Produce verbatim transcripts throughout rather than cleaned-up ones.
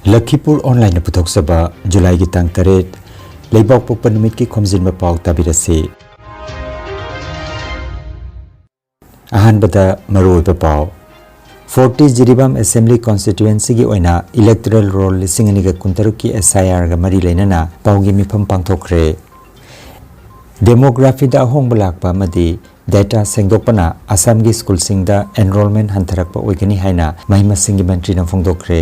ꯂꯈꯤꯄꯨꯔ ꯑꯣꯟꯂꯥꯏꯟꯅ ꯄꯨꯊꯣꯛꯆꯕ ꯖꯨꯂꯥꯏꯒꯤ ꯇꯥꯡ ꯇꯔꯦꯠ, ꯂꯩꯕꯥꯛꯄꯣꯛꯄ ꯅꯨꯃꯤꯠꯀꯤ ꯈꯣꯝꯖꯤꯟꯕ ꯄꯥꯎ ꯇꯥꯕꯤꯔꯁꯤ꯫ ꯑꯍꯥꯟꯕꯗ ꯃꯔꯨꯑꯣꯏꯕ ꯄꯥꯎ꯫ ꯐꯣꯔꯇꯤ ꯖꯤꯔꯤꯕꯥꯝ ꯑꯦꯁꯦꯝꯕ꯭ꯂꯤ ꯀꯣꯟꯁꯇꯤꯇ꯭ꯌꯨꯑꯦꯟꯁꯤꯒꯤ ꯑꯣꯏꯅ ꯏꯂꯦꯛꯇꯣꯔꯦꯜ ꯔꯣꯜ ꯂꯤꯁꯤꯡ ꯑꯅꯤꯒ ꯀꯨꯟꯇꯔꯨꯛꯀꯤ ꯑꯦꯁ ꯑꯥꯏ ꯑꯥꯔꯒ ꯃꯔꯤ ꯂꯩꯅꯅ ꯄꯥꯎꯒꯤ ꯃꯤꯐꯝ ꯄꯥꯡꯊꯣꯛꯈ꯭ꯔꯦ꯫ ꯗꯦꯃꯣꯒ꯭ꯔꯥꯐꯤꯗ ꯑꯍꯣꯡꯕ ꯂꯥꯛꯄ ꯑꯃꯗꯤ ꯗꯦꯇꯥ ꯁꯦꯡꯗꯣꯛꯄꯅ ꯑꯁꯥꯝꯒꯤ ꯁ꯭ꯀꯨꯜꯁꯤꯡꯗ ꯑꯦꯟꯔꯣꯜꯃꯦꯟ ꯍꯟꯊꯔꯛꯄ ꯑꯣꯏꯒꯅꯤ ꯍꯥꯏꯅ ꯃꯍꯩ ꯃꯁꯤꯡꯒꯤ ꯃꯟꯇ꯭ꯔꯤꯅ ꯐꯣꯡꯗꯣꯛꯈ꯭ꯔꯦ꯫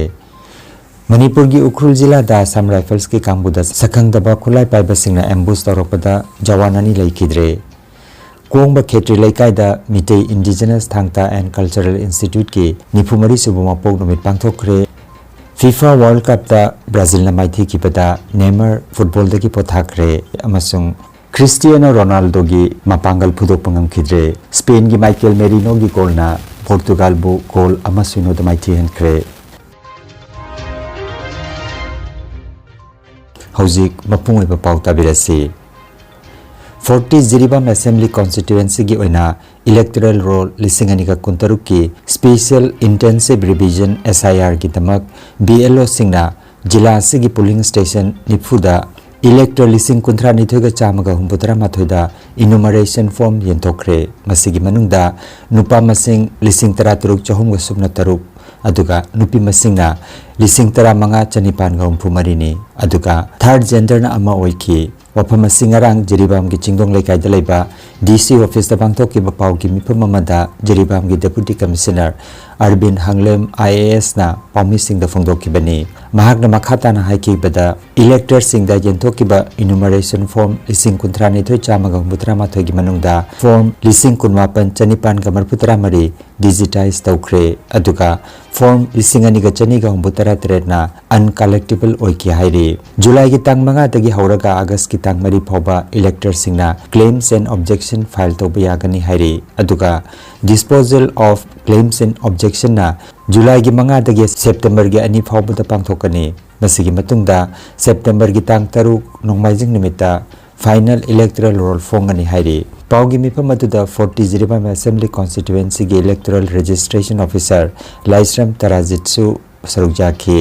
ꯃꯅꯤꯄꯨꯔꯒꯤ ꯎꯈ꯭ꯔꯨꯜ ꯖꯤꯂꯥꯗ ꯑꯁꯥꯝ ꯔꯥꯏꯐꯜꯁꯀꯤ ꯀꯥꯡꯕꯨꯗ ꯁꯛꯈꯪꯗꯕ ꯈꯨꯠꯂꯥꯏ ꯄꯥꯏꯕꯁꯤꯡꯅ ꯑꯦꯝꯕꯨꯁ ꯇꯧꯔꯛꯄꯗ ꯖꯋꯥꯟ ꯑꯅꯤ ꯂꯩꯈꯤꯗ꯭ꯔꯦ꯫ ꯀꯣꯡꯕ ꯈꯦꯇ꯭ꯔꯤ ꯂꯩꯀꯥꯏꯗ ꯃꯤꯇꯩ ꯏꯟꯗꯤꯖꯤꯅꯁ ꯊꯥꯡ ꯇꯥ ꯑꯦꯟ ꯀꯜꯆꯔꯦꯜ ꯏꯟꯁꯇꯤꯇ꯭ꯌꯨꯠꯀꯤ ꯅꯤꯐꯨ ꯃꯔꯤ ꯁꯨꯕ ꯃꯄꯣꯛ ꯅꯨꯃꯤꯠ ꯄꯥꯡꯊꯣꯛꯈ꯭ꯔꯦ꯫ ꯐꯤꯐꯥ ꯋꯥꯔꯜ ꯀꯞꯇ ꯕ꯭ꯔꯥꯖꯤꯜꯅ ꯃꯥꯏꯊꯤꯈꯤꯕꯗ ꯅꯦꯃꯔ ꯐꯨꯠꯕꯣꯜꯗꯒꯤ ꯄꯣꯊꯥꯈ꯭ꯔꯦ ꯑꯃꯁꯨꯡ ꯈ꯭ꯔꯤꯁꯇꯤꯌꯥꯅꯣ ꯔꯣꯅꯥꯜꯗꯣꯒꯤ ꯃꯄꯥꯡꯒꯜ ꯐꯨꯗꯣꯛꯄ ꯉꯝꯈꯤꯗ꯭ꯔꯦ꯫ ꯁ꯭ꯄꯦꯟꯒꯤ ꯃꯥꯏꯀꯦꯜ ꯃꯦꯔꯤꯅꯣꯒꯤ ꯒꯣꯜꯅ ꯄꯣꯔꯇꯨꯒꯥꯜꯕꯨ ꯒꯣꯜ ꯑꯃ ꯁꯤꯅꯣꯗ ꯃꯥꯏꯊꯤꯍꯟꯈ꯭ꯔꯦ꯫ ꯍꯧꯖꯤꯛ ꯃꯄꯨꯡ ꯑꯣꯏꯕ ꯄꯥꯎ ꯇꯥꯕꯤꯔꯁꯤ꯫ ꯐꯣꯔꯇꯤ ꯖꯤꯔꯤꯕꯥꯝ ꯑꯦꯁꯦꯝꯕ꯭ꯂꯤ ꯀꯣꯟꯁꯇꯤꯇ꯭ꯌꯨꯑꯦꯟꯁꯤꯒꯤ ꯑꯣꯏꯅ ꯏꯂꯦꯛꯇꯣꯔꯦꯜ ꯔꯣꯜ ꯂꯤꯁꯤꯡ ꯑꯅꯤꯒ ꯀꯨꯟꯇꯔꯨꯛꯀꯤ ꯁ꯭ꯄꯦꯁꯤꯌꯦꯜ ꯏꯟꯇꯦꯟꯁꯤꯚ ꯔꯤꯚꯤꯖꯟ, ꯑꯦꯁ ꯑꯥꯏ ꯑꯥꯔꯒꯤꯗꯃꯛ ꯕꯤ ꯑꯦꯜ ꯑꯣꯁꯤꯡꯅ ꯖꯤꯂꯥ ꯑꯁꯤꯒꯤ ꯄꯣꯂꯤꯡ ꯁ꯭ꯇꯦꯁꯟ ꯅꯤꯐꯨꯗ ꯏꯂꯦꯛꯇꯣꯔ ꯂꯤꯁꯤꯡ ꯀꯨꯟꯊ꯭ꯔꯥ ꯅꯤꯊꯣꯏꯒ ꯆꯥꯝꯃꯒ ꯍꯨꯝꯐꯨꯇꯔꯥ ꯃꯥꯊꯣꯏꯗ ꯏꯅꯨꯃꯔꯦꯁꯟ ꯐꯣꯔꯝ ꯌꯦꯟꯊꯣꯛꯈ꯭ꯔꯦ꯫ ꯃꯁꯤꯒꯤ ꯃꯅꯨꯡꯗ ꯅꯨꯄꯥ ꯃꯁꯤꯡ ꯂꯤꯁꯤꯡ ꯇꯔꯥ ꯇꯔꯨꯛ ꯆꯍꯨꯝꯒ ꯁꯨꯞꯅ ꯇꯔꯨꯛ, ꯑꯗꯨꯒ ꯅꯨꯄꯤ ꯃꯁꯤꯡꯅ ꯂꯤꯁꯤꯡ ꯇꯔꯥꯃꯉꯥ ꯆꯅꯤꯄꯥꯟꯒ ꯍꯨꯝꯐꯨ ꯃꯔꯤꯅꯤ, ꯑꯗꯨꯒ ꯊꯥꯔꯠ ꯖꯦꯟꯗꯔꯅ ꯑꯃ ꯑꯣꯏꯈꯤ꯫ ꯋꯥꯐꯝ ꯑꯁꯤ ꯉꯔꯥꯡ ꯖꯤꯔꯤꯕꯥꯝꯒꯤ ꯆꯤꯡꯗꯣꯡ ꯂꯩꯀꯥꯏꯗ ꯂꯩꯕ ꯗꯤ ꯁꯤ ꯑꯣꯐꯤꯁꯇ ꯄꯥꯡꯊꯣꯛꯈꯤꯕ ꯄꯥꯎꯒꯤ ꯃꯤꯐꯝ ꯑꯃꯗ ꯖꯤꯔꯤꯕꯥꯝꯒꯤ ꯗꯦꯄꯨꯇꯤ ꯀꯃꯤꯁꯅꯔ ꯑꯔꯕꯤꯟ ꯍꯥꯡꯂꯦꯝ ꯑꯥꯏ ꯑꯦ ꯑꯦꯁꯅ ꯄꯥꯎꯃꯤꯁꯤꯡꯗ ꯐꯣꯡꯗꯣꯛꯈꯤꯕꯅꯤ꯫ ꯃꯍꯥꯛꯅ ꯃꯈꯥ ꯇꯥꯅ ꯍꯥꯏꯈꯤꯕꯗ, ꯏꯂꯦꯛꯇꯔꯁꯤꯡꯗ ꯌꯦꯟꯊꯣꯛꯈꯤꯕ ꯏꯅꯨꯃꯔꯦꯁꯟ ꯐꯣꯔꯝ ꯂꯤꯁꯤꯡ ꯀꯨꯟꯊ꯭ꯔꯥ ꯅꯤꯊꯣꯏ ꯆꯥꯝꯃꯒ ꯍꯨꯝꯐꯨꯇꯔꯥ ꯃꯥꯊꯣꯏꯒꯤ ꯃꯅꯨꯡꯗ ꯐꯣꯔꯝ ꯂꯤꯁꯤꯡ ꯀꯨꯟꯃꯥꯄꯟ ꯆꯅꯤꯄꯥꯟꯒ ꯃꯔꯤꯐꯨꯇꯔꯥ ꯃꯔꯤ ꯗꯤꯖꯤꯇꯥꯏꯖ ꯇꯧꯈ꯭ꯔꯦ, ꯑꯗꯨꯒ ꯐꯣꯔꯝ ꯂꯤꯁꯤꯡ ꯑꯅꯤꯒ ꯆꯅꯤꯒ ꯍꯨꯝꯐꯨꯇꯔꯥ ꯇꯔꯦꯠꯅ ꯑꯟꯀꯂꯦꯛꯇꯦꯕꯜ ꯑꯣꯏꯈꯤ ꯍꯥꯏꯔꯤ꯫ ꯖꯨꯂꯥꯏꯒꯤ ꯇꯥꯡ ꯃꯉꯥꯗꯒꯤ ꯍꯧꯔꯒ ꯑꯥꯒꯁꯀꯤ ꯇꯥꯡ ꯃꯔꯤ ꯐꯥꯎꯕ ꯏꯂꯦꯛꯇꯔꯁꯤꯡꯅ ꯀ꯭ꯂꯦꯝꯁ ꯑꯦꯟ ꯑꯣꯕꯖꯦꯛꯁꯟ ꯐꯥꯏꯜ ꯇꯧꯕ ꯌꯥꯒꯅꯤ ꯍꯥꯏꯔꯤ, ꯑꯗꯨꯒ ꯗꯤꯁꯄꯣꯖꯦꯜ ꯑꯣꯐ ꯀ꯭ꯂꯦꯝꯁ ꯑꯦꯟ ꯑꯣꯕꯖꯦꯛꯁꯟꯅ ꯖꯨꯂꯥꯏꯒꯤ ꯃꯉꯥꯗꯒꯤ ꯁꯦꯞꯇꯦꯝꯕꯔꯒꯤ ꯑꯅꯤ ꯐꯥꯎꯕꯗ ꯄꯥꯡꯊꯣꯛꯀꯅꯤ꯫ ꯃꯁꯤꯒꯤ ꯃꯇꯨꯡꯗ ꯁꯦꯞꯇꯦꯝꯕꯔꯒꯤ ꯇꯥꯡ ꯇꯔꯨꯛ, ꯅꯣꯡꯃꯥꯏꯖꯤꯡ ꯅꯨꯃꯤꯠꯇ ꯐꯥꯏꯅꯦꯜ ꯏꯂꯦꯛꯇꯣꯔꯦꯜ ꯔꯣꯜ ꯐꯣꯡꯒꯅꯤ ꯍꯥꯏꯔꯤ꯫ ꯄꯥꯎꯒꯤ ꯃꯤꯐꯝ ꯑꯗꯨꯗ ꯐꯣꯔꯇꯤ ꯖꯤꯔꯤꯕꯥꯝ ꯑꯦꯁꯦꯝꯕ꯭ꯂꯤ ꯀꯣꯟꯁꯇꯤꯇ꯭ꯌꯨꯑꯦꯟꯁꯤꯒꯤ ꯏꯂꯦꯛꯇꯣꯔꯦꯜ ꯔꯦꯖꯤꯁꯇ꯭ꯔꯦꯁꯟ ꯑꯣꯐꯤꯁꯔ ꯂꯥꯏꯁ꯭ꯔꯝ ꯇꯔꯥꯖꯤꯠꯁꯨ ꯁꯔꯨꯛ ꯌꯥꯈꯤ꯫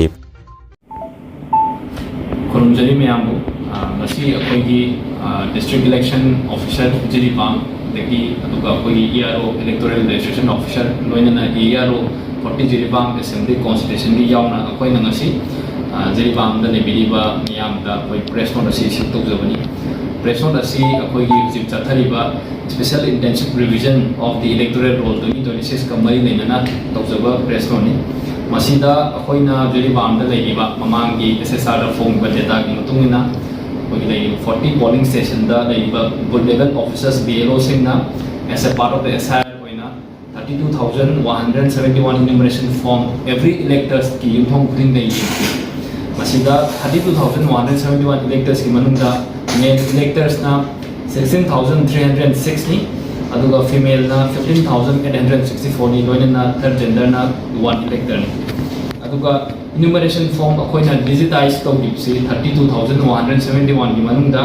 ꯈꯨꯔꯨꯝꯖꯔꯤ ꯃꯌꯥꯝꯕꯨ꯫ ꯑ, ꯉꯁꯤ ꯑꯩꯈꯣꯏꯒꯤ, ꯑ, District Election Officer ꯖꯤꯔꯤꯕꯥꯝ, ꯑꯗꯒꯤ ꯑꯗꯨꯒ ꯑꯩꯈꯣꯏꯒꯤ E R O, Electoral Registration Officer, ꯂꯣꯏꯅꯅ E R O forty Jiribam Assembly Constituencyꯒꯤ ꯌꯥꯎꯅ ꯑꯩꯈꯣꯏꯅ ꯉꯁꯤ, ꯑ, ꯖꯤꯔꯤꯕꯥꯝꯗ ꯂꯩꯕꯤꯔꯤꯕ ꯃꯤꯌꯥꯝꯗ ꯑꯩꯈꯣꯏ press note ꯑꯁꯤ issue ꯇꯧꯖꯕꯅꯤ꯫ Press note ꯑꯁꯤ ꯑꯩꯈꯣꯏꯒꯤ ꯍꯧꯖꯤꯛ ꯆꯠꯊꯔꯤꯕ Special Intensive Revision of the Electoral Roll twenty twenty-sixꯀ ꯃꯔꯤ ꯂꯩꯅꯅ ꯇꯧꯖꯕ press noteꯅꯤ꯫ ꯃꯁꯤꯗ ꯑꯩꯈꯣꯏꯅ ꯖꯤꯔꯤꯕꯥꯝꯗ ꯂꯩꯔꯤꯕ ꯃꯃꯥꯡꯒꯤ S S Rꯗ ꯐꯣꯡꯈꯤꯕ dataꯒꯤ ꯃꯇꯨꯡ ꯏꯟꯅ, ꯑꯩꯈꯣꯏꯒꯤ ꯂꯩꯔꯤꯕ forty polling stationꯗ ꯂꯩꯔꯤꯕ booth level officers, B L Oꯁꯤꯡꯅ as a part of the S I R ꯑꯣꯏꯅ thirty two thousand one hundred seventy one enumeration form every electorsꯀꯤ ꯌꯨꯝꯊꯣꯡ ꯈꯨꯗꯤꯡꯗ ꯌꯦꯡꯈꯤ꯫ ꯃꯁꯤꯗ thirty two thousand one hundred seventy one electorsꯀꯤ ꯃꯅꯨꯡꯗ male electorsꯅ sixteen thousand three hundred sixꯅꯤ, ꯑꯗꯨꯒ femaleꯅ fifteen thousand eight hundred sixty fourꯅꯤ, ꯂꯣꯏꯅꯅ third genderꯅ one electorꯅꯤ꯫ ꯑꯗꯨꯒ enumeration form ꯑꯩꯈꯣꯏꯅ digitize ꯇꯧꯈꯤꯕꯁꯤ thirty two thousand one hundred seventy oneꯒꯤ ꯃꯅꯨꯡꯗ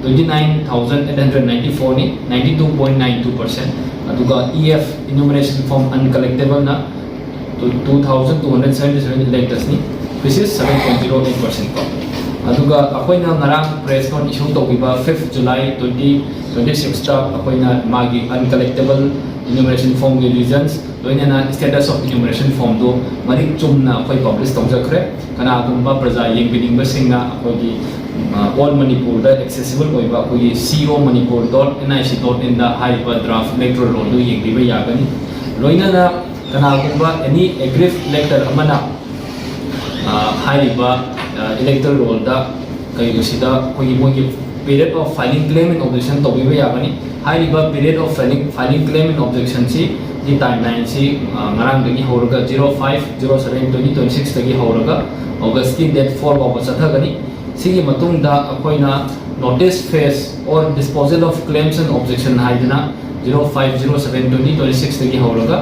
twenty nine thousand eight hundred ninety fourꯅꯤ, ninety two point nine two percent꯫ ꯑꯗꯨꯒ E F, enumeration form uncollectableꯅ two thousand two hundred seventy seven electorsꯅꯤ, which is seven point zero eight percent ꯀꯣ꯫ ꯑꯗꯨꯒ ꯑꯩꯈꯣꯏꯅ ꯉꯔꯥꯡ press note issue ꯇꯧꯈꯤꯕ fifth July twenty twenty sixꯇ ꯑꯩꯈꯣꯏꯅ ꯃꯥꯒꯤ uncollectable enumeration formꯒꯤ reasons, ꯂꯣꯏꯅꯅ status of enumeration formꯗꯨ ꯃꯔꯤꯛ ꯆꯨꯝꯅ ꯑꯩꯈꯣꯏ publish ꯇꯧꯖꯈ꯭ꯔꯦ꯫ ꯀꯅꯥꯒꯨꯝꯕ ꯄ꯭ꯔꯖꯥ ꯌꯦꯡꯕꯤꯅꯤꯡꯕꯁꯤꯡꯅ ꯑꯩꯈꯣꯏꯒꯤ, ꯑ, All Manipurꯗ accessible ꯑꯣꯏꯕ ꯑꯩꯈꯣꯏꯒꯤ C O Manipur dot N I C dot inꯗ ꯍꯥꯏꯔꯤꯕ draft electoral rollꯗꯨ ꯌꯦꯡꯕꯤꯕ ꯌꯥꯒꯅꯤ꯫ ꯂꯣꯏꯅꯅ ꯀꯅꯥꯒꯨꯝꯕ any aggrieved elector ꯑꯃꯅ, ꯑ, ꯍꯥꯏꯔꯤꯕ, ꯑ, electoral rollꯗ ꯀꯔꯤꯒꯨꯝꯕꯁꯤꯗ ꯑꯩꯈꯣꯏꯒꯤ ꯃꯣꯏꯒꯤ period of filing claim and objection ꯇꯧꯕꯤꯕ ꯌꯥꯒꯅꯤ꯫ ꯍꯥꯏꯔꯤꯕ period of filing, filing claim and objectionꯁꯤ, ꯒꯤ timelineꯁꯤ, ꯑ, ꯉꯔꯥꯡꯗꯒꯤ ꯍꯧꯔꯒ zero five zero seven twenty twenty sixꯇꯒꯤ ꯍꯧꯔꯒ Augustꯀꯤ date four ꯐꯥꯎꯕ ꯆꯠꯊꯒꯅꯤ꯫ ꯁꯤꯒꯤ ꯃꯇꯨꯡꯗ ꯑꯩꯈꯣꯏꯅ notice phase or disposal of claims and objection ꯍꯥꯏꯗꯅ zero five zero seven twenty twenty sixꯇꯒꯤ ꯍꯧꯔꯒ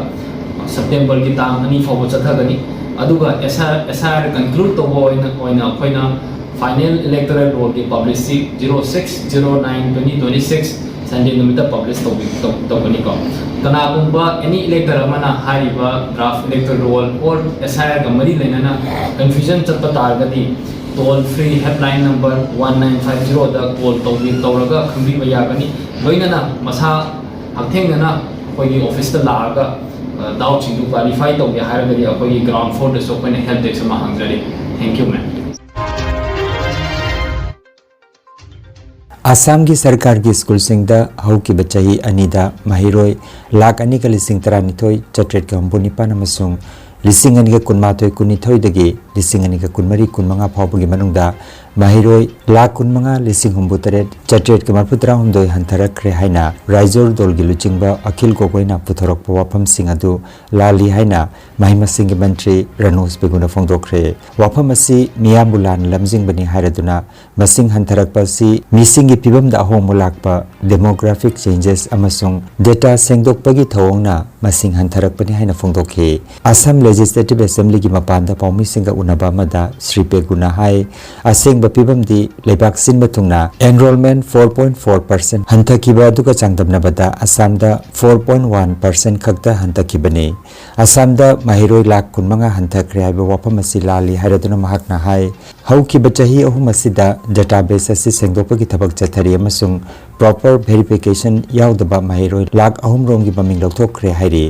Septemberꯒꯤ ꯇꯥꯡ ꯑꯅꯤ ꯐꯥꯎꯕ ꯆꯠꯊꯒꯅꯤ꯫ ꯑꯗꯨꯒ S I R, S I R conclude ꯇꯧꯕ ꯑꯣꯏꯅ, ꯑꯣꯏꯅ ꯑꯩꯈꯣꯏꯅ final electoral rollꯒꯤ publishꯁꯤ zero six zero nine twenty twenty six Sunday ꯅꯨꯃꯤꯠꯇ publish ꯇꯧꯕꯤ-, ꯇꯧ-, ꯇꯧꯒꯅꯤꯀꯣ꯫ ꯀꯅꯥꯒꯨꯝꯕ any elector ꯑꯃꯅ ꯍꯥꯏꯔꯤꯕ draft electoral roll or S I Rꯒ ꯃꯔꯤ ꯂꯩꯅꯅ confusion ꯆꯠꯄ ꯇꯥꯔꯒꯗꯤ, Toll free helpline number one nine five zero ꯗ call ꯇꯧꯕꯤ ꯇꯧꯔꯒ ꯈꯪꯕꯤꯕ ꯌꯥꯒꯅꯤ꯫ ꯂꯣꯏꯅꯅ ꯃꯁꯥ ꯍꯛꯊꯦꯡꯅꯅ ꯑꯩꯈꯣꯏꯒꯤ office ꯇ ꯂꯥꯛꯑꯒ doubtꯁꯤꯡꯗꯨ clarify ꯇꯧꯒꯦ ꯍꯥꯏꯔꯒꯗꯤ ꯑꯩꯈꯣꯏꯒꯤ ground floor ꯗꯁꯨ ꯑꯩꯈꯣꯏꯅ help desk ꯑꯃ ꯍꯥꯡꯖꯔꯤ꯫ Thank you, ma'am. ꯑꯁꯥꯝꯒꯤ ꯁꯔꯀꯥꯔꯒꯤ ꯁ꯭ꯀꯨꯜꯁꯤꯡꯗ ꯍꯧꯈꯤꯕ ꯆꯍꯤ ꯑꯅꯤꯗ ꯃꯍꯩꯔꯣꯏ ꯂꯥꯈ ꯑꯅꯤꯒ ꯂꯤꯁꯤꯡ ꯇꯔꯥꯅꯤꯊꯣꯏ ꯆꯥꯇ꯭ꯔꯦꯠꯀ ꯍꯨꯝꯐꯨ ꯅꯤꯄꯥꯟ ꯑꯃꯁꯨꯡ ꯂꯤꯁꯤꯡ ꯑꯅꯤꯒ ꯀꯨꯟꯃꯥꯊꯣꯏ ꯀꯨꯟꯅꯤꯊꯣꯏꯗꯒꯤ ꯂꯤꯁꯤꯡ ꯑꯅꯤꯒ ꯀꯨꯟꯃꯔꯤ ꯀꯨꯟꯃꯉꯥ ꯐꯥꯎꯕꯒꯤ ꯃꯅꯨꯡꯗ ꯃꯍꯩꯔꯣꯏ ꯂꯥꯈ ꯀꯨꯟꯃꯉꯥ ꯂꯤꯁꯤꯡ ꯍꯨꯝꯐꯨ ꯇꯔꯦꯠ ꯆꯥꯇ꯭ꯔꯦꯠꯀ ꯃꯔꯐꯨ ꯇꯔꯥꯍꯨꯝꯗꯣꯏ ꯍꯟꯊꯔꯛꯈ꯭ꯔꯦ ꯍꯥꯏꯅ ꯔꯥꯏꯖꯣꯔ ꯗꯣꯜꯒꯤ ꯂꯨꯆꯤꯡꯕ ꯑꯈꯤꯜ ꯒꯣꯒꯣꯏꯅ ꯄꯨꯊꯣꯔꯛꯄ ꯋꯥꯐꯝꯁꯤꯡ ꯑꯗꯨ ꯂꯥꯜꯂꯤ ꯍꯥꯏꯅ ꯃꯍꯩ ꯃꯁꯤꯡꯒꯤ ꯃꯟꯇ꯭ꯔꯤ ꯔꯅꯣꯖ ꯕꯦꯒꯨꯅ ꯐꯣꯡꯗꯣꯛꯈ꯭ꯔꯦ꯫ ꯋꯥꯐꯝ ꯑꯁꯤ ꯃꯤꯌꯥꯝꯕꯨ ꯂꯥꯟꯅ ꯂꯝꯖꯤꯡꯕꯅꯤ ꯍꯥꯏꯔꯗꯨꯅ ꯃꯁꯤꯡ ꯍꯟꯊꯔꯛꯄ ꯑꯁꯤ ꯃꯤꯁꯤꯡꯒꯤ ꯐꯤꯕꯝꯗ ꯑꯍꯣꯡꯕ ꯂꯥꯛꯄ, demographic changes ꯑꯃꯁꯨꯡ data ꯁꯦꯡꯗꯣꯛꯄꯒꯤ ꯊꯧꯑꯣꯡꯅ ꯃꯁꯤꯡ ꯍꯟꯊꯔꯛꯄꯅꯤ ꯍꯥꯏꯅ ꯐꯣꯡꯗꯣꯛꯈꯤ꯫ ꯑꯁꯥꯝ Legislative Assemblyꯒꯤ ꯃꯄꯥꯟꯗ ꯄꯥꯎꯃꯤꯁꯤꯡꯒ ꯎꯅꯕ ꯑꯃꯗ ꯁ꯭ꯔꯤ ꯄꯦꯒꯨꯅ ꯍꯥꯏ, ꯑꯁꯦꯡꯕ ꯐꯤꯕꯝꯗꯤ ꯂꯩꯕꯥꯛ ꯁꯤꯟꯕ ꯊꯨꯡꯅ enrollment four point four percent ꯍꯟꯊꯈꯤꯕ ꯑꯗꯨꯒ ꯆꯥꯡꯗꯝꯅꯕꯗ ꯑꯁꯥꯝꯗ four point one percent ꯈꯛꯇ ꯍꯟꯊꯈꯤꯕꯅꯤ꯫ ꯑꯁꯥꯝꯗ ꯃꯍꯩꯔꯣꯏ ꯂꯥꯈ ꯀꯨꯟꯃꯉꯥ ꯍꯟꯊꯈ꯭ꯔꯦ ꯍꯥꯏꯕ ꯋꯥꯐꯝ ꯑꯁꯤ ꯂꯥꯜꯂꯤ ꯍꯥꯏꯔꯗꯨꯅ ꯃꯍꯥꯛꯅ ꯍꯥꯏ, ꯍꯧꯈꯤꯕ ꯆꯍꯤ ꯑꯍꯨꯝ ꯑꯁꯤꯗ database ꯑꯁꯤ ꯁꯦꯡꯗꯣꯛꯄꯒꯤ ꯊꯕꯛ ꯆꯠꯊꯔꯤ ꯑꯃꯁꯨꯡ proper verification ꯌꯥꯎꯗꯕ ꯃꯍꯩꯔꯣꯏ ꯂꯥꯈ ꯑꯍꯨꯝ ꯔꯣꯝꯒꯤ ꯃꯃꯤꯡ ꯂꯧꯊꯣꯛꯈ꯭ꯔꯦ ꯍꯥꯏꯔꯤ꯫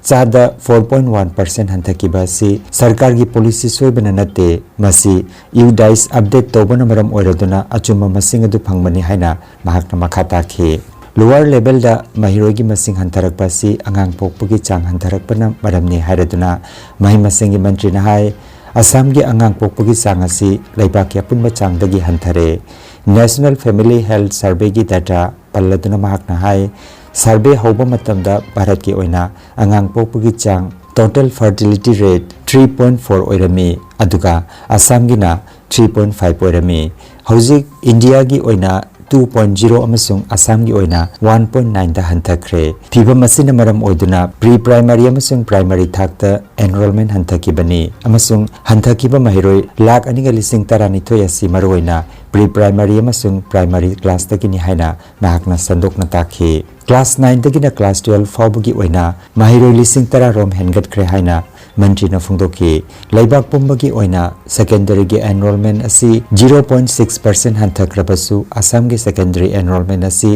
ꯆꯥꯗ four point one percent ꯍꯟꯊꯈꯤꯕ ꯑꯁꯤ ꯁꯔꯀꯥꯔꯒꯤ policy ꯁꯣꯏꯕꯅ ꯅꯠꯇꯦ, ꯃꯁꯤ UDISE update ꯇꯧꯕꯅ ꯃꯔꯝ ꯑꯣꯏꯔꯗꯨꯅ ꯑꯆꯨꯝꯕ ꯃꯁꯤꯡ ꯑꯗꯨ ꯐꯪꯕꯅꯤ ꯍꯥꯏꯅ ꯃꯍꯥꯛꯅ ꯃꯈꯥ ꯇꯥꯈꯤ꯫ Lower levelꯗ ꯃꯍꯩꯔꯣꯏꯒꯤ ꯃꯁꯤꯡ ꯍꯟꯊꯔꯛꯄ ꯑꯁꯤ ꯑꯉꯥꯡ ꯄꯣꯛꯄꯒꯤ ꯆꯥꯡ ꯍꯟꯊꯔꯛꯄꯅ ꯃꯔꯝꯅꯤ ꯍꯥꯏꯔꯗꯨꯅ ꯃꯍꯩ ꯃꯁꯤꯡꯒꯤ ꯃꯟꯇ꯭ꯔꯤꯅ ꯍꯥꯏ, ꯑꯁꯥꯝꯒꯤ ꯑꯉꯥꯡ ꯄꯣꯛꯄꯒꯤ ꯆꯥꯡ ꯑꯁꯤ ꯂꯩꯕꯥꯛꯀꯤ ꯑꯄꯨꯟꯕ ꯆꯥꯡꯗꯒꯤ ꯍꯟꯊꯔꯦ꯫ National Family Health Surveyꯒꯤ data ꯄꯜꯂꯗꯨꯅ ꯃꯍꯥꯛꯅ ꯍꯥꯏ, survey ꯍꯧꯕ ꯃꯇꯝꯗ ꯚꯥꯔꯠꯀꯤ ꯑꯣꯏꯅ ꯑꯉꯥꯡ ꯄꯣꯛꯄꯒꯤ ꯆꯥꯡ, total fertility rate, three point four ꯑꯣꯏꯔꯝꯃꯤ, ꯑꯗꯨꯒ ꯑꯁꯥꯝꯒꯤꯅ three point five ꯑꯣꯏꯔꯝꯃꯤ꯫ ꯍꯧꯖꯤꯛ ꯏꯟꯗꯤꯌꯥꯒꯤ ꯑꯣꯏꯅ two point zero ꯑꯃꯁꯨꯡ ꯑꯁꯥꯝꯒꯤ ꯑꯣꯏꯅ one point nineꯗ ꯍꯟꯊꯈ꯭ꯔꯦ꯫ ꯐꯤꯚꯝ ꯑꯁꯤꯅ ꯃꯔꯝ ꯑꯣꯏꯗꯨꯅ pre primary ꯑꯃꯁꯨꯡ primary ꯊꯥꯛꯇ enrollment ꯍꯟꯊꯈꯤꯕꯅꯤ ꯑꯃꯁꯨꯡ ꯍꯟꯊꯈꯤꯕ ꯃꯍꯩꯔꯣꯏ ꯂꯥꯈ ꯑꯅꯤꯒ ꯂꯤꯁꯤꯡ ꯇꯔꯥꯅꯤꯊꯣꯏ ꯑꯁꯤ ꯃꯔꯨꯑꯣꯏꯅ pre primary ꯑꯃꯁꯨꯡ primary classꯇꯒꯤꯅꯤ ꯍꯥꯏꯅ ꯃꯍꯥꯛꯅ ꯁꯟꯗꯣꯛꯅ ꯇꯥꯛꯈꯤ꯫ Class nineꯗꯒꯤꯅ class twelve ꯐꯥꯎꯕꯒꯤ ꯑꯣꯏꯅ ꯃꯍꯩꯔꯣꯏ ꯂꯤꯁꯤꯡ ꯇꯔꯥ ꯔꯣꯝ ꯍꯦꯟꯒꯠꯈ꯭ꯔꯦ ꯍꯥꯏꯅ ꯃꯟꯇ꯭ꯔꯤꯅ ꯐꯣꯡꯗꯣꯛꯈꯤ꯫ ꯂꯩꯕꯥꯛ ꯄꯨꯝꯕꯒꯤ ꯑꯣꯏꯅ ꯁꯦꯀꯦꯟꯗꯔꯤꯒꯤ ꯑꯦꯟꯔꯣꯜꯃꯦꯟ ꯑꯁꯤ zero point six percent ꯍꯟꯊꯈ꯭ꯔꯕꯁꯨ, ꯑꯁꯥꯝꯒꯤ ꯁꯦꯀꯦꯟꯗꯔꯤ ꯑꯦꯟꯔꯣꯜꯃꯦꯟ ꯑꯁꯤ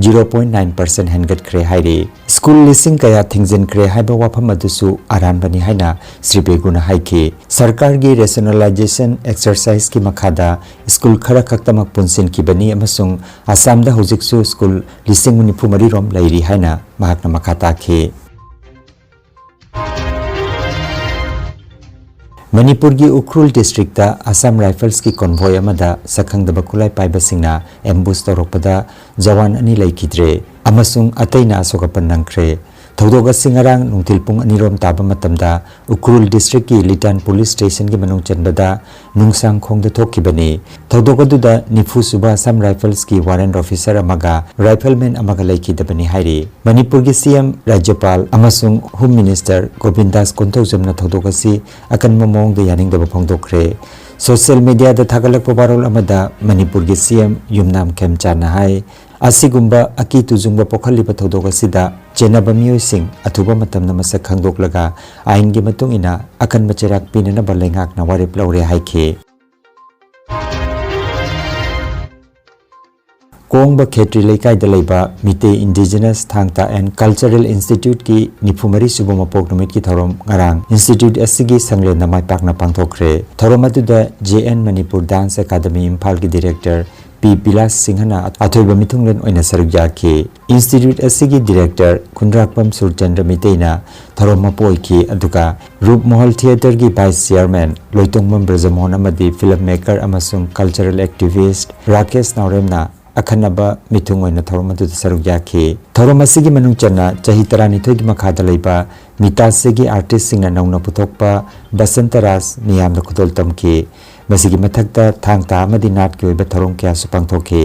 zero point nine percent ꯍꯦꯟꯒꯠꯈ꯭ꯔꯦ ꯍꯥꯏꯔꯤ꯫ ꯁ꯭ꯀꯨꯜ ꯂꯤꯁꯤꯡ ꯀꯌꯥ ꯊꯤꯡꯖꯤꯟꯈ꯭ꯔꯦ ꯍꯥꯏꯕ ꯋꯥꯐꯝ ꯑꯗꯨꯁꯨ ꯑꯔꯥꯟꯕꯅꯤ ꯍꯥꯏꯅ ꯁ꯭ꯔꯤ ꯕꯦꯒꯨꯅ ꯍꯥꯏꯈꯤ꯫ ꯁꯔꯀꯥꯔꯒꯤ ꯔꯦꯁꯅꯦꯂꯥꯏꯖꯦꯁꯟ ꯑꯦꯛꯁꯔꯁꯥꯏꯖꯀꯤ ꯃꯈꯥꯗ ꯁ꯭ꯀꯨꯜ ꯈꯔ ꯈꯛꯇꯃꯛ ꯄꯨꯟꯁꯤꯟꯈꯤꯕꯅꯤ ꯑꯃꯁꯨꯡ ꯑꯁꯥꯝꯗ ꯍꯧꯖꯤꯛꯁꯨ ꯁ꯭ꯀꯨꯜ ꯂꯤꯁꯤꯡ ꯅꯤꯐꯨ ꯃꯔꯤ ꯔꯣꯝ ꯂꯩꯔꯤ ꯍꯥꯏꯅ ꯃꯍꯥꯛꯅ ꯃꯈꯥ ꯇꯥꯈꯤ꯫ ꯃꯅꯤꯄꯨꯔꯒꯤ ꯎꯈ꯭ꯔꯨꯜ ꯗꯤꯁꯇ꯭ꯔꯤꯛꯇ ꯑꯁꯥꯝ ꯔꯥꯏꯐꯜꯁꯀꯤ ꯀꯣꯟꯚꯣꯏ ꯑꯃꯗ ꯁꯛꯈꯪꯗꯕ ꯈꯨꯠꯂꯥꯏ ꯄꯥꯏꯕꯁꯤꯡꯅ ꯑꯦꯝꯕꯨꯁ ꯇꯧꯔꯛꯄꯗ ꯖꯋꯥꯟ ꯑꯅꯤ ꯂꯩꯈꯤꯗ꯭ꯔꯦ ꯑꯃꯁꯨꯡ ꯑꯇꯩꯅ ꯑꯁꯣꯛ ꯑꯄꯟ ꯅꯪꯈ꯭ꯔꯦ꯫ ꯊꯧꯗꯣꯛ ꯑꯁꯤ ꯉꯔꯥꯡ ꯅꯨꯡꯊꯤꯜ ꯄꯨꯡ ꯑꯅꯤ ꯔꯣꯝ ꯇꯥꯕ ꯃꯇꯝꯗ ꯎꯈ꯭ꯔꯨꯜ ꯗꯤꯁꯇ꯭ꯔꯤꯛꯀꯤ ꯂꯤꯇꯥꯟ ꯄꯨꯂꯤꯁ ꯁ꯭ꯇꯦꯁꯟꯒꯤ ꯃꯅꯨꯡ ꯆꯟꯕꯗ ꯅꯨꯡꯁꯥꯡꯈꯣꯡꯗ ꯊꯣꯛꯈꯤꯕꯅꯤ꯫ ꯊꯧꯗꯣꯛ ꯑꯗꯨꯗ ꯅꯤꯐꯨ ꯁꯨꯕ ꯑꯁꯥꯝ ꯔꯥꯏꯐꯜꯁꯀꯤ ꯋꯥꯔꯦꯟꯠ ꯑꯣꯐꯤꯁꯔ ꯑꯃꯒ ꯔꯥꯏꯐꯜꯃꯦꯟ ꯑꯃꯒ ꯂꯩꯈꯤꯗꯕꯅꯤ ꯍꯥꯏꯔꯤ꯫ ꯃꯅꯤꯄꯨꯔꯒꯤ ꯁꯤ ꯑꯦꯝ ꯔꯥꯖ꯭ꯌꯄꯥꯜ ꯑꯃꯁꯨꯡ ꯍꯣꯝ ꯃꯤꯅꯤꯁꯇꯔ ꯒꯣꯕꯤꯟꯗꯥꯁ ꯀꯣꯟꯊꯧꯖꯝꯅ ꯊꯧꯗꯣꯛ ꯑꯁꯤ ꯑꯀꯟꯕ ꯃꯑꯣꯡꯗ ꯌꯥꯅꯤꯡꯗꯕ ꯐꯣꯡꯗꯣꯛꯈ꯭ꯔꯦ꯫ ꯁꯣꯁꯤꯌꯦꯜ ꯃꯤꯗꯤꯌꯥꯗ ꯊꯥꯒꯠꯂꯛꯄ ꯋꯥꯔꯣꯜ ꯑꯃꯗ ꯃꯅꯤꯄꯨꯔꯒꯤ ꯁꯤ ꯑꯦꯝ ꯌꯨꯝꯅꯥꯝ ꯈꯦꯝꯆꯥꯟꯅ ꯍꯥꯏ, ꯑꯁꯤꯒꯨꯝꯕ ꯑꯀꯤ ꯇꯨꯖꯨꯡꯕ ꯄꯣꯛꯍꯜꯂꯤꯕ ꯊꯧꯗꯣꯛ ꯑꯁꯤꯗ ꯆꯦꯟꯅꯕ ꯃꯤꯑꯣꯏꯁꯤꯡ ꯑꯊꯨꯕ ꯃꯇꯝꯗ ꯃꯁꯛ ꯈꯪꯗꯣꯛꯂꯒ ꯑꯥꯏꯟꯒꯤ ꯃꯇꯨꯡ ꯏꯟꯅ ꯑꯀꯟꯕ ꯆꯩꯔꯥꯛ ꯄꯤꯅꯅꯕ ꯂꯩꯉꯥꯛꯅ ꯋꯥꯔꯦꯞ ꯂꯧꯔꯦ ꯍꯥꯏꯈꯤ꯫ ꯀꯣꯡꯕ ꯈꯦꯇ꯭ꯔꯤ ꯂꯩꯀꯥꯏꯗ ꯂꯩꯕ ꯃꯤꯇꯩ ꯏꯟꯗꯤꯖꯤꯅꯁ ꯊꯥꯡ ꯇꯥ ꯑꯦꯟ ꯀꯜꯆꯔꯦꯜ ꯏꯟꯁꯇꯤꯇ꯭ꯌꯨꯠꯀꯤ ꯅꯤꯐꯨ ꯃꯔꯤ ꯁꯨꯕ ꯃꯄꯣꯛ ꯅꯨꯃꯤꯠꯀꯤ ꯊꯧꯔꯝ ꯉꯔꯥꯡ ꯏꯟꯁꯇꯤꯇ꯭ꯌꯨꯠ ꯑꯁꯤꯒꯤ ꯁꯪꯂꯦꯟꯗ ꯃꯥꯏ ꯄꯥꯛꯅ ꯄꯥꯡꯊꯣꯛꯈ꯭ꯔꯦ꯫ ꯊꯧꯔꯝ ꯑꯗꯨꯗ J and Manipur dance academy ꯏꯝꯐꯥꯜꯒꯤ ꯗꯤꯔꯦꯛꯇꯔ ꯄꯤ ꯕꯤꯂꯥꯁ ꯁꯤꯡꯍꯅ ꯑꯊꯣꯏꯕ ꯃꯤꯊꯨꯡꯂꯦꯟ ꯑꯣꯏꯅ ꯁꯔꯨꯛ ꯌꯥꯈꯤ꯫ ꯏꯟꯁꯇꯤꯇ꯭ꯌꯨꯠ ꯑꯁꯤꯒꯤ ꯗꯤꯔꯦꯛꯇꯔ ꯈꯨꯟꯗ꯭ꯔꯥꯛꯄꯝ ꯁꯨꯔꯆꯟꯗ꯭ꯔ ꯃꯤꯇꯩꯅ ꯊꯧꯔꯝ ꯃꯄꯨ ꯑꯣꯏꯈꯤ, ꯑꯗꯨꯒ ꯔꯨꯞ ꯃꯣꯍꯜ ꯊꯤꯌꯦꯇꯔꯒꯤ ꯚꯥꯏꯁ ꯆꯤꯌꯔꯃꯦꯟ ꯂꯣꯏꯇꯣꯡꯕꯝ ꯕ꯭ꯔꯖꯃꯣꯍꯟ ꯑꯃꯗꯤ ꯐꯤꯂꯝ ꯃꯦꯀꯔ ꯑꯃꯁꯨꯡ ꯀꯜꯆꯔꯦꯜ ꯑꯦꯛꯇꯤꯚꯤꯁ꯭ꯠ ꯔꯥꯀꯦꯁ ꯅꯥꯎꯔꯦꯝꯅ ꯑꯈꯟꯅꯕ ꯃꯤꯊꯨꯡ ꯑꯣꯏꯅ ꯊꯧꯔꯝ ꯑꯗꯨꯗ ꯁꯔꯨꯛ ꯌꯥꯈꯤ꯫ ꯊꯧꯔꯝ ꯑꯁꯤꯒꯤ ꯃꯅꯨꯡ ꯆꯟꯅ ꯆꯍꯤ ꯇꯔꯥꯅꯤꯊꯣꯏꯒꯤ ꯃꯈꯥꯗ ꯂꯩꯕ ꯃꯤꯇꯥꯁꯤꯒꯤ ꯑꯥꯔꯇꯤꯁꯁꯤꯡꯅ ꯅꯧꯅ ꯄꯨꯊꯣꯛꯄ ꯕꯁꯟꯇ ꯔꯥꯖ ꯃꯤꯌꯥꯝꯗ ꯈꯨꯗꯣꯜ ꯇꯝꯈꯤ꯫ ꯃꯁꯤꯒꯤ ꯃꯊꯛꯇ ꯊꯥꯡ ꯇꯥ ꯑꯃꯗꯤ ꯅꯥꯠꯀꯤ ꯑꯣꯏꯕ ꯊꯧꯔꯝ ꯀꯌꯥꯁꯨ ꯄꯥꯡꯊꯣꯛꯈꯤ꯫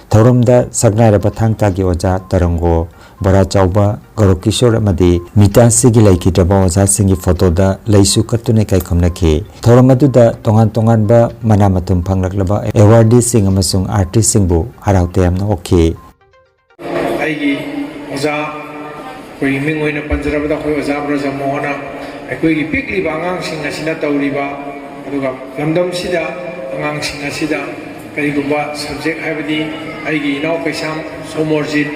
ꯊꯧꯔꯝꯗ ꯁꯛꯅꯥꯏꯔꯕ ꯊꯥꯡ ꯇꯥꯒꯤ ꯑꯣꯖꯥ ꯇꯔꯪꯒꯣ ꯕꯣꯔꯥꯆꯥꯎꯕ, ꯒꯧꯔꯀꯤꯁꯣꯔ ꯑꯃꯗꯤ ꯃꯤꯇꯥꯁꯤꯒꯤ ꯂꯩꯈꯤꯗ꯭ꯔꯕ ꯑꯣꯖꯥꯁꯤꯡꯒꯤ ꯐꯣꯇꯣꯗ ꯂꯩꯁꯨ ꯀꯠꯇꯨꯅ ꯏꯀꯥꯏ ꯈꯨꯝꯅꯈꯤ꯫ ꯊꯧꯔꯝ ꯑꯗꯨꯗ ꯇꯣꯉꯥꯟ ꯇꯣꯉꯥꯟꯕ ꯃꯅꯥ ꯃꯊꯨꯝ ꯐꯪꯂꯛꯂꯕ ꯑꯦꯋꯥꯔꯗꯤꯁꯤꯡ ꯑꯃꯁꯨꯡ ꯑꯥꯔꯇꯤꯁꯁꯤꯡꯕꯨ ꯍꯔꯥꯎ ꯇꯌꯥꯝꯅ ꯑꯣꯛꯈꯤ꯫ ꯑꯩꯒꯤ ꯑꯣꯖꯥ, ꯑꯩꯈꯣꯏꯒꯤ ꯃꯤꯡ ꯑꯣꯏꯅ ꯄꯟꯖꯔꯕꯗ ꯑꯩꯈꯣꯏ ꯑꯣꯖꯥ ꯕ꯭ꯔꯖꯃꯣꯍꯟꯅ ꯑꯩꯈꯣꯏꯒꯤ ꯄꯤꯛꯂꯤꯕ ꯑꯉꯥꯡꯁꯤꯡ ꯑꯁꯤꯅ ꯇꯧꯔꯤꯕ, ꯑꯗꯨꯒ ꯂꯝꯗꯝꯁꯤꯗ ꯑꯉꯥꯡꯁꯤꯡ ꯑꯁꯤꯗ ꯀꯔꯤꯒꯨꯝꯕ subject, ꯍꯥꯏꯕꯗꯤ ꯑꯩꯒꯤ ꯏꯅꯥꯎ ꯀꯩꯁꯥꯝ ꯁꯣꯃꯣꯔꯖꯤꯠ,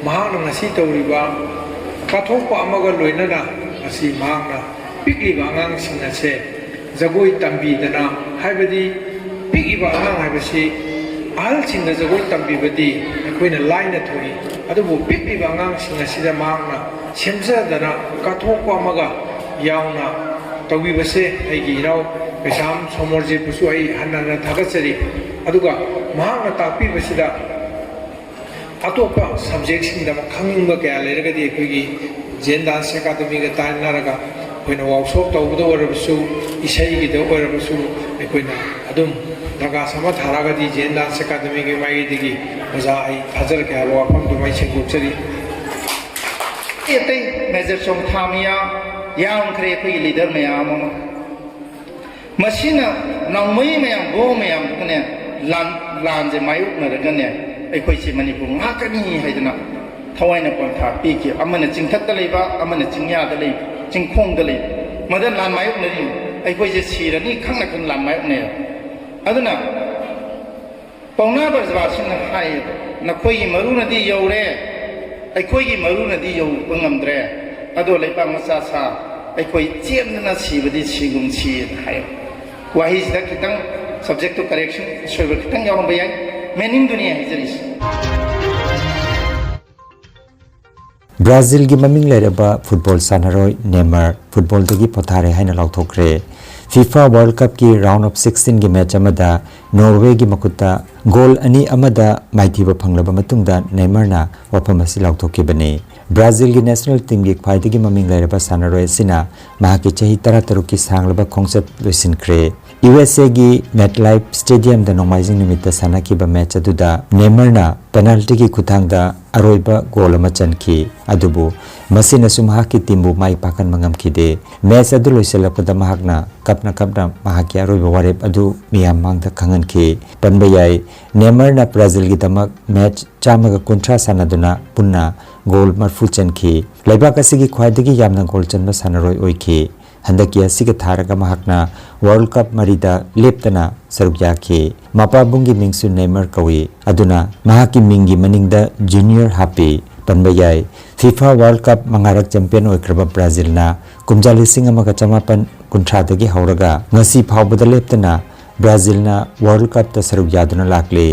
ꯃꯍꯥꯛꯅ ꯉꯁꯤ ꯇꯧꯔꯤꯕ ꯀꯠꯊꯣꯛꯄ ꯑꯃꯒ ꯂꯣꯏꯅꯅ ꯉꯁꯤ ꯃꯍꯥꯛꯅ ꯄꯤꯛꯂꯤꯕ ꯑꯉꯥꯡꯁꯤꯡ ꯑꯁꯦ ꯖꯒꯣꯏ ꯇꯝꯕꯤꯗꯅ, ꯍꯥꯏꯕꯗꯤ ꯄꯤꯛꯏꯕ ꯑꯉꯥꯡ ꯍꯥꯏꯕꯁꯤ ꯑꯍꯜꯁꯤꯡꯅ ꯖꯒꯣꯏ ꯇꯝꯕꯤꯕꯗꯤ ꯑꯩꯈꯣꯏꯅ ꯂꯥꯏꯅ ꯊꯣꯛꯏ, ꯑꯗꯨꯕꯨ ꯄꯤꯛꯂꯤꯕ ꯑꯉꯥꯡꯁꯤꯡ ꯑꯁꯤꯗ ꯃꯍꯥꯛꯅ ꯁꯦꯝꯖꯗꯅ ꯀꯠꯊꯣꯛꯄ ꯑꯃꯒ ꯌꯥꯎꯅ ꯇꯧꯕꯤꯕꯁꯦ ꯑꯩꯒꯤ ꯏꯅꯥꯎ ꯀꯩꯁꯥꯝ ꯁꯣꯃꯣꯔꯖꯤꯠꯄꯨꯁꯨ ꯑꯩ ꯍꯟꯅ ꯍꯟꯅ ꯊꯥꯒꯠꯆꯔꯤ꯫ ꯑꯗꯨꯒ ꯃꯍꯥꯛꯅ ꯇꯥꯛꯄꯤꯕꯁꯤꯗ ꯑꯇꯣꯞꯄ subjectꯁꯤꯡꯗ ꯈꯪꯅꯤꯡꯕ ꯀꯌꯥ ꯂꯩꯔꯒꯗꯤ ꯑꯩꯈꯣꯏꯒꯤ Zen Dance Academyꯒ ꯇꯥꯟꯅꯔꯒ ꯑꯩꯈꯣꯏꯅ workshop ꯇꯧꯕꯗ ꯑꯣꯏꯔꯕꯁꯨ, ꯏꯁꯩꯒꯤꯗ ꯑꯣꯏꯔꯕꯁꯨ, ꯑꯩꯈꯣꯏꯅ ꯑꯗꯨꯝ ꯗꯔꯀꯥꯔ ꯑꯃ ꯊꯥꯔꯛꯑꯒꯗꯤ Zen Dance Academyꯒꯤ ꯃꯥꯏꯀꯩꯗꯒꯤ ꯑꯣꯖꯥ ꯑꯩ ꯊꯥꯖꯔꯛꯀꯦ ꯍꯥꯏꯕ ꯋꯥꯐꯝꯗꯨꯃ ꯑꯩ ꯁꯦꯡꯗꯣꯛꯆꯔꯤ꯫ ꯑꯇꯩ Major ꯆꯣꯡꯊꯥꯃꯤꯌꯥ ꯌꯥꯝꯈ꯭ꯔꯦ, ꯑꯩꯈꯣꯏꯒꯤ leader ꯃꯌꯥꯝ ꯑꯃ꯫ ꯃꯁꯤꯅ ꯅꯣꯡꯃꯩ ꯃꯌꯥꯝ, ꯕꯣꯝ ꯃꯌꯥꯝꯗꯨꯒꯅꯦ, ꯂꯥꯟ, ꯂꯥꯟꯁꯦ ꯃꯥꯌꯣꯛꯅꯔꯒꯅꯦ, ꯑꯩꯈꯣꯏꯁꯦ ꯃꯅꯤꯄꯨꯔ ꯉꯥꯛꯀꯅꯤ ꯍꯥꯏꯗꯅ ꯊꯋꯥꯏꯅ ꯄꯣꯟꯊꯥ ꯄꯤꯈꯤ꯫ ꯑꯃꯅ ꯆꯤꯡꯊꯛꯇ ꯂꯩꯕ, ꯑꯃꯅ ꯆꯤꯡꯌꯥꯗ ꯂꯩꯕ, ꯆꯤꯡꯈꯣꯡꯗ ꯂꯩꯕ, ꯃꯗ ꯂꯥꯟ ꯃꯥꯌꯣꯛꯅꯔꯤ꯫ ꯑꯩꯈꯣꯏꯁꯦ ꯁꯤꯔꯅꯤ ꯈꯪꯅ ꯈꯪꯅ ꯂꯥꯟ ꯃꯥꯌꯣꯛꯅꯩ꯫ ꯑꯗꯨꯅ ꯄꯥꯎꯅꯥ ꯕ꯭ꯔꯖꯕꯥꯁꯤꯅ ꯍꯥꯏꯌꯦꯕ, "ꯅꯈꯣꯏꯒꯤ ꯃꯔꯨꯅꯗꯤ ꯌꯧꯔꯦ, ꯑꯩꯈꯣꯏꯒꯤ ꯃꯔꯨꯅꯗꯤ ꯌꯧꯕ ꯉꯝꯗ꯭ꯔꯦ, ꯑꯗꯣ ꯂꯩꯄꯥꯛ ꯃꯆꯥ ꯁꯥ ꯑꯩꯈꯣꯏ ꯆꯦꯟꯗꯅ ꯁꯤꯕꯗꯤ ꯁꯤꯒꯨꯝꯁꯤꯅ" ꯍꯥꯏꯌꯦꯕ꯫ ꯋꯥꯍꯩꯁꯤꯗ ꯈꯤꯇꯪ subjectꯇꯨ correction, ꯑꯁꯣꯏꯕ ꯈꯤꯇꯪ ꯌꯥꯎꯔꯝꯕ ꯌꯥꯏ, meaningꯗꯨꯅꯤ ꯍꯥꯏꯖꯔꯤꯁꯦ꯫ ꯕ꯭ꯔꯥꯖꯤꯜꯒꯤ ꯃꯃꯤꯡ ꯂꯩꯔꯕ ꯐꯨꯠꯕꯣꯜ ꯁꯥꯟꯅꯔꯣꯏ ꯅꯦꯃꯔ ꯐꯨꯠꯕꯣꯜꯗꯒꯤ ꯄꯣꯊꯥꯔꯦ ꯍꯥꯏꯅ ꯂꯥꯎꯊꯣꯛꯈ꯭ꯔꯦ꯫ FIFA World Cupꯀꯤ round of sixteenꯒꯤ match ꯑꯃꯗ ꯅꯣꯔꯋꯦꯒꯤ ꯃꯈꯨꯠꯇ ꯒꯣꯜ ꯑꯅꯤ ꯑꯃꯗ ꯃꯥꯏꯊꯤꯕ ꯐꯪꯂꯕ ꯃꯇꯨꯡꯗ ꯅꯦꯃꯔꯅ ꯋꯥꯐꯝ ꯑꯁꯤ ꯂꯥꯎꯊꯣꯛꯈꯤꯕꯅꯤ꯫ ꯕ꯭ꯔꯥꯖꯤꯜꯒꯤ national teamꯒꯤ ꯈ꯭ꯋꯥꯏꯗꯒꯤ ꯃꯃꯤꯡ ꯂꯩꯔꯕ ꯁꯥꯟꯅꯔꯣꯏ ꯑꯁꯤꯅ ꯃꯍꯥꯛꯀꯤ ꯆꯍꯤ ꯇꯔꯥꯇꯔꯨꯛꯀꯤ ꯁꯥꯡꯂꯕ ꯈꯣꯡꯆꯠ ꯂꯣꯏꯁꯤꯟꯈ꯭ꯔꯦ꯫ USAꯒꯤ MetLife Stadiumꯗ ꯅꯣꯡꯃꯥꯏꯖꯤꯡ ꯅꯨꯃꯤꯠꯇ ꯁꯥꯟꯅꯈꯤꯕ match ꯑꯗꯨꯗ ꯅꯦꯃꯔꯅ penaltyꯒꯤ ꯈꯨꯠꯊꯥꯡꯗ ꯑꯔꯣꯏꯕ ꯒꯣꯜ ꯑꯃ ꯆꯟꯈꯤ꯫ ꯑꯗꯨꯕꯨ ꯃꯁꯤꯅꯁꯨ ꯃꯍꯥꯛꯀꯤ ꯇꯤꯝꯕꯨ ꯃꯥꯏ ꯄꯥꯛꯍꯟꯕ ꯉꯝꯈꯤꯗꯦ꯫ ꯃꯦꯆ ꯑꯗꯨ ꯂꯣꯏꯁꯤꯜꯂꯛꯄꯗ ꯃꯍꯥꯛꯅ ꯀꯞꯅ ꯀꯞꯅ ꯃꯍꯥꯛꯀꯤ ꯑꯔꯣꯏꯕ ꯋꯥꯔꯦꯞ ꯑꯗꯨ ꯃꯤꯌꯥꯝ ꯃꯥꯡꯗ ꯈꯪꯍꯟꯈꯤ꯫ ꯄꯟꯕ ꯌꯥꯏ, ꯅꯦꯃꯔꯅ ꯕ꯭ꯔꯥꯖꯤꯜꯒꯤꯗꯃꯛ ꯃꯦꯆ ꯆꯥꯝꯃꯒ ꯀꯨꯟꯊ꯭ꯔꯥ ꯁꯥꯟꯅꯗꯨꯅ ꯄꯨꯟꯅ ꯒꯣꯜ ꯃꯔꯤꯐꯨ ꯆꯟꯈꯤ꯫ ꯂꯩꯕꯥꯛ ꯑꯁꯤꯒꯤ ꯈ꯭ꯋꯥꯏꯗꯒꯤ ꯌꯥꯝꯅ ꯒꯣꯜ ꯆꯟꯕ ꯁꯥꯟꯅꯔꯣꯏ ꯑꯣꯏꯈꯤ꯫ ꯍꯟꯗꯛꯀꯤ ꯑꯁꯤꯒ ꯊꯥꯔꯒ ꯃꯍꯥꯛꯅ ꯋꯥꯔꯜ ꯀꯞ ꯃꯔꯤꯗ ꯂꯦꯞꯇꯅ ꯁꯔꯨꯛ ꯌꯥꯈꯤ꯫ ꯃꯄꯥꯕꯨꯡꯒꯤ ꯃꯤꯡꯁꯨ ꯅꯦꯃꯔ ꯀꯧꯏ꯫ ꯑꯗꯨꯅ ꯃꯍꯥꯛꯀꯤ ꯃꯤꯡꯒꯤ ꯃꯅꯤꯡꯗ ꯖꯨꯅꯤꯌꯔ ꯍꯥꯞꯄꯤ꯫ ꯄꯟꯕ ꯌꯥꯏ, ꯐꯤꯐꯥ ꯋꯥꯔꯜ ꯀꯞ ꯃꯉꯥꯔꯛ ꯆꯦꯝꯄꯤꯌꯟ ꯑꯣꯏꯈ꯭ꯔꯕ ꯕ꯭ꯔꯥꯖꯤꯜꯅ ꯀꯨꯝꯖꯥ ꯂꯤꯁꯤꯡ ꯑꯃꯒ ꯆꯃꯥꯄꯟ ꯀꯨꯟꯊ꯭ꯔꯥꯗꯒꯤ ꯍꯧꯔꯒ ꯉꯁꯤ ꯐꯥꯎꯕꯗ ꯂꯦꯞꯇꯅ ꯕ꯭ꯔꯥꯖꯤꯜꯅ ꯋꯥꯔꯜ ꯀꯞꯇ ꯁꯔꯨꯛ ꯌꯥꯗꯨꯅ ꯂꯥꯛꯂꯤ꯫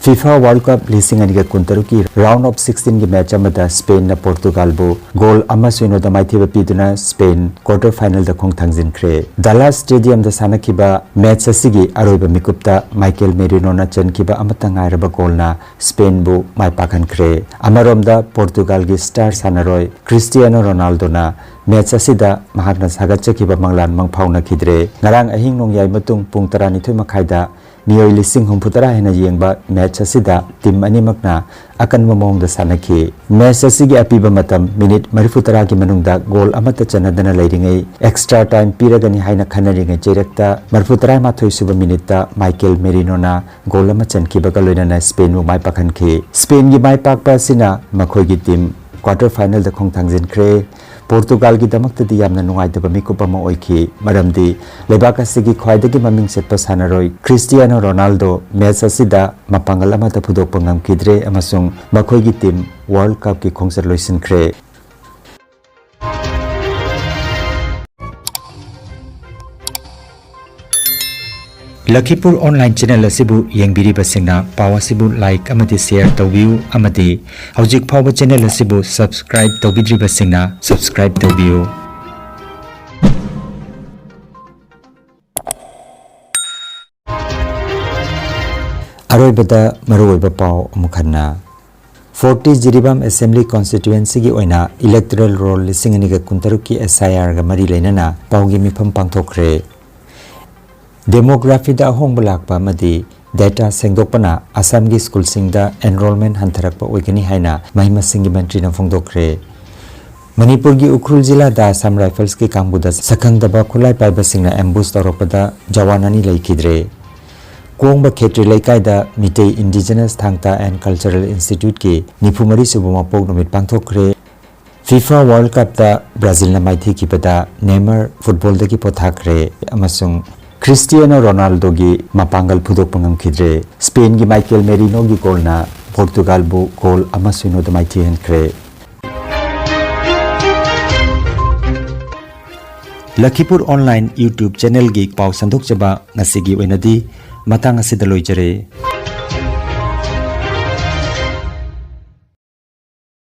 ꯐꯤꯐꯥ ꯋꯥꯔꯜ ꯀꯞ ꯂꯤꯁꯤꯡ ꯑꯅꯤꯒ ꯀꯨꯟꯇꯔꯨꯛꯀꯤ ꯔꯥꯎꯟ ꯑꯣꯐ ꯁꯤꯛꯁꯇꯤꯟꯒꯤ ꯃꯦꯆ ꯑꯃꯗ ꯁ꯭ꯄꯦꯟꯅ ꯄꯣꯔꯇꯨꯒꯥꯜꯕꯨ ꯒꯣꯜ ꯑꯃ ꯁꯣꯏꯅꯣꯗ ꯃꯥꯏꯊꯤꯕ ꯄꯤꯗꯨꯅ ꯁ꯭ꯄꯦꯟ ꯀ꯭ꯋꯥꯔꯇꯔ ꯐꯥꯏꯅꯦꯜꯗ ꯈꯣꯡꯊꯥꯡꯖꯤꯟꯈ꯭ꯔꯦ꯫ ꯗꯂꯥꯁ ꯁ꯭ꯇꯦꯗꯤꯌꯝꯗ ꯁꯥꯟꯅꯈꯤꯕ ꯃꯦꯆ ꯑꯁꯤꯒꯤ ꯑꯔꯣꯏꯕ ꯃꯤꯀꯨꯞꯇ ꯃꯥꯏꯀꯦꯜ ꯃꯦꯔꯤꯅꯣꯅ ꯆꯟꯈꯤꯕ ꯑꯃꯠꯇ ꯉꯥꯏꯔꯕ ꯒꯣꯜꯅ ꯁ꯭ꯄꯦꯟꯕꯨ ꯃꯥꯏ ꯄꯥꯛꯍꯟꯈ꯭ꯔꯦ꯫ ꯑꯃꯔꯣꯝꯗ ꯄꯣꯔꯇꯨꯒꯥꯜꯒꯤ ꯁ꯭ꯇꯥꯔ ꯁꯥꯟꯅꯔꯣꯏ ꯈ꯭ꯔꯤꯁꯇꯤꯌꯥꯅꯣ ꯔꯣꯅꯥꯜꯗꯣꯅ ꯃꯦꯆ ꯑꯁꯤꯗ ꯃꯍꯥꯛꯅ ꯁꯥꯒꯠꯆꯈꯤꯕ ꯃꯪꯂꯥꯟ ꯃꯪꯐꯥꯎꯅꯈꯤꯗ꯭ꯔꯦ꯫ ꯉꯔꯥꯡ ꯑꯍꯤꯡ ꯅꯣꯡꯌꯥꯏ ꯃꯇꯨꯡ ꯄꯨꯡ ꯇꯔꯥꯅꯤꯊꯣꯏ ꯃꯈꯥꯏꯗ ꯃꯤꯑꯣꯏ ꯂꯤꯁꯤꯡ ꯍꯨꯝꯐꯨꯇꯔꯥ ꯍꯦꯟꯅ ꯌꯦꯡꯕ ꯃꯦꯆ ꯑꯁꯤꯗ ꯇꯤꯝ ꯑꯅꯤꯃꯛꯅ ꯑꯀꯟꯕ ꯃꯑꯣꯡꯗ ꯁꯥꯟꯅꯈꯤ꯫ ꯃꯦꯆ ꯑꯁꯤꯒꯤ ꯑꯄꯤꯕ ꯃꯇꯝ ꯃꯤꯅꯤꯠ ꯃꯔꯤꯐꯨꯇꯔꯥꯒꯤ ꯃꯅꯨꯡꯗ ꯒꯣꯜ ꯑꯃꯠꯇ ꯆꯟꯅꯗꯅ ꯂꯩꯔꯤꯉꯩ, ꯑꯦꯛꯁꯇ꯭ꯔꯥ ꯇꯥꯏꯝ ꯄꯤꯔꯒꯅꯤ ꯍꯥꯏꯅ ꯈꯟꯅꯔꯤꯉꯩ ꯆꯩꯔꯛꯇ ꯃꯔꯤꯐꯨꯇꯔꯥꯃꯥꯊꯣꯏ ꯁꯨꯕ ꯃꯤꯅꯤꯠꯇ ꯃꯥꯏꯀꯦꯜ ꯃꯦꯔꯤꯅꯣꯅ ꯒꯣꯜ ꯑꯃ ꯆꯟꯈꯤꯕꯒ ꯂꯣꯏꯅꯅ ꯁ꯭ꯄꯦꯟꯕꯨ ꯃꯥꯏ ꯄꯥꯛꯍꯟꯈꯤ꯫ ꯁ꯭ꯄꯦꯟꯒꯤ ꯃꯥꯏ ꯄꯥꯛꯄ ꯑꯁꯤꯅ ꯃꯈꯣꯏꯒꯤ ꯇꯤꯝ ꯀ꯭ꯋꯥꯔꯇꯔ ꯐꯥꯏꯅꯦꯜꯗ ꯈꯣꯡꯊꯥꯡꯖꯤꯟꯈ꯭ꯔꯦ꯫ ꯄꯣꯔꯇꯨꯒꯥꯜꯒꯤꯗꯃꯛꯇꯗꯤ ꯌꯥꯝꯅ ꯅꯨꯡꯉꯥꯏꯇꯕ ꯃꯤꯀꯨꯞ ꯑꯃ ꯑꯣꯏꯈꯤ, ꯃꯔꯝꯗꯤ ꯂꯩꯕꯥꯛ ꯑꯁꯤꯒꯤ ꯈ꯭ꯋꯥꯏꯗꯒꯤ ꯃꯃꯤꯡ ꯆꯠꯄ ꯁꯥꯟꯅꯔꯣꯏ ꯈ꯭ꯔꯤꯁꯇꯤꯌꯥꯅꯣ ꯔꯣꯅꯥꯜꯗꯣ ꯃꯦꯆ ꯑꯁꯤꯗ ꯃꯄꯥꯡꯒꯜ ꯑꯃꯠꯇ ꯐꯨꯗꯣꯛꯄ ꯉꯝꯈꯤꯗ꯭ꯔꯦ ꯑꯃꯁꯨꯡ ꯃꯈꯣꯏꯒꯤ ꯇꯤꯝ ꯋꯥꯔꯜ ꯀꯞꯀꯤ ꯈꯣꯡꯆꯠ ꯂꯣꯏꯁꯤꯟꯈ꯭ꯔꯦ꯫ ꯂꯈꯤꯄꯨꯔ ꯑꯣꯟꯂꯥꯏꯟ ꯆꯦꯅꯦꯜ ꯑꯁꯤꯕꯨ ꯌꯦꯡꯕꯤꯔꯤꯕꯁꯤꯡꯅ ꯄꯥꯎ ꯑꯁꯤꯕꯨ ꯂꯥꯏꯛ ꯑꯃꯗꯤ ꯁꯦꯌꯔ ꯇꯧꯕꯤꯌꯨ, ꯑꯃꯗꯤ ꯍꯧꯖꯤꯛ ꯐꯥꯎꯕ ꯆꯦꯅꯦꯜ ꯑꯁꯤꯕꯨ ꯁꯕꯁꯀ꯭ꯔꯥꯏꯕ ꯇꯧꯕꯤꯗ꯭ꯔꯤꯕꯁꯤꯡꯅ ꯁꯕꯁꯀ꯭ꯔꯥꯏꯕ ꯇꯧꯕꯤꯌꯨ꯫ ꯑꯔꯣꯏꯕꯗ ꯃꯔꯨꯑꯣꯏꯕ ꯄꯥꯎ ꯑꯃꯨꯛ ꯍꯟꯅ꯫ ꯐꯣꯔꯇꯤ ꯖꯤꯔꯤꯕꯥꯝ ꯑꯦꯁꯦꯝꯕ꯭ꯂꯤ ꯀꯣꯟꯁꯇꯤꯇ꯭ꯌꯨꯑꯦꯟꯁꯤꯒꯤ ꯑꯣꯏꯅ ꯏꯂꯦꯛꯇꯣꯔꯦꯜ ꯔꯣꯜ ꯂꯤꯁꯤꯡ ꯑꯅꯤꯒ ꯀꯨꯟꯇꯔꯨꯛꯀꯤ ꯑꯦꯁ ꯑꯥꯏ ꯑꯥꯔꯒ ꯃꯔꯤ ꯂꯩꯅꯅ ꯄꯥꯎꯒꯤ ꯃꯤꯐꯝ ꯄꯥꯡꯊꯣꯛꯈ꯭ꯔꯦ꯫ ꯗꯦꯃꯣꯒ꯭ꯔꯥꯐꯤꯗ ꯑꯍꯣꯡꯕ ꯂꯥꯛꯄ ꯑꯃꯗꯤ ꯗꯦꯇꯥ ꯁꯦꯡꯗꯣꯛꯄꯅ ꯑꯁꯥꯝꯒꯤ ꯁ꯭ꯀꯨꯜꯁꯤꯡꯗ ꯑꯦꯟꯔꯣꯜꯃꯦꯟ ꯍꯟꯊꯔꯛꯄ ꯑꯣꯏꯒꯅꯤ ꯍꯥꯏꯅ ꯃꯍꯩ ꯃꯁꯤꯡꯒꯤ ꯃꯟꯇ꯭ꯔꯤꯅ ꯐꯣꯡꯗꯣꯛꯈ꯭ꯔꯦ꯫ ꯃꯅꯤꯄꯨꯔꯒꯤ ꯎꯈ꯭ꯔꯨꯜ ꯖꯤꯂꯥꯗ ꯑꯁꯥꯝ ꯔꯥꯏꯐꯜꯁꯀꯤ ꯀꯥꯡꯕꯨꯗ ꯁꯛꯈꯪꯗꯕ ꯈꯨꯠꯂꯥꯏ ꯄꯥꯏꯕꯁꯤꯡꯅ ꯑꯦꯝꯕꯨꯁ ꯇꯧꯔꯛꯄꯗ ꯖꯋꯥꯟ ꯑꯅꯤ ꯂꯩꯈꯤꯗ꯭ꯔꯦ꯫ ꯀꯣꯡꯕ ꯈꯦꯇ꯭ꯔꯤ ꯂꯩꯀꯥꯏꯗ ꯃꯤꯇꯩ ꯏꯟꯗꯤꯖꯤꯅꯁ ꯊꯥꯡ ꯇꯥ ꯑꯦꯟ ꯀꯜꯆꯔꯦꯜ ꯏꯟꯁꯇꯤꯇ꯭ꯌꯨꯠꯀꯤ ꯅꯤꯐꯨ ꯃꯔꯤ ꯁꯨꯕ ꯃꯄꯣꯛ ꯅꯨꯃꯤꯠ ꯄꯥꯡꯊꯣꯛꯈ꯭ꯔꯦ꯫ ꯐꯤꯐꯥ ꯋꯥꯔꯜ ꯀꯞꯇ ꯕ꯭ꯔꯥꯖꯤꯜꯅ ꯃꯥꯏꯊꯤꯈꯤꯕꯗ ꯅꯦꯃꯔ ꯐꯨꯠꯕꯣꯜꯗꯒꯤ ꯄꯣꯊꯥꯈ꯭ꯔꯦ ꯑꯃꯁꯨꯡ ꯈ꯭ꯔꯤꯁꯇꯤꯌꯥꯅꯣ ꯔꯣꯅꯥꯜꯗꯣꯒꯤ ꯃꯄꯥꯡꯒꯜ ꯐꯨꯗꯣꯛꯄ ꯉꯝꯈꯤꯗ꯭ꯔꯦ꯫ ꯁ꯭ꯄꯦꯟꯒꯤ ꯃꯥꯏꯀꯦꯜ ꯃꯦꯔꯤꯅꯣꯒꯤ ꯒꯣꯜꯅ ꯄꯣꯔꯇꯨꯒꯥꯜꯕꯨ ꯒꯣꯜ ꯑꯃ ꯁꯤꯅꯣꯗ ꯃꯥꯏꯊꯤꯍꯟꯈ꯭ꯔꯦ꯫ ꯂꯈꯤꯄꯨꯔ ꯑꯣꯟꯂꯥꯏꯟ YouTube ꯆꯦꯅꯦꯜꯒꯤ ꯄꯥꯎ ꯁꯟꯗꯣꯛꯆꯕ ꯉꯁꯤꯒꯤ ꯑꯣꯏꯅꯗꯤ ꯃꯇꯥꯡ ꯑꯁꯤꯗ ꯂꯣꯏꯖꯔꯦ꯫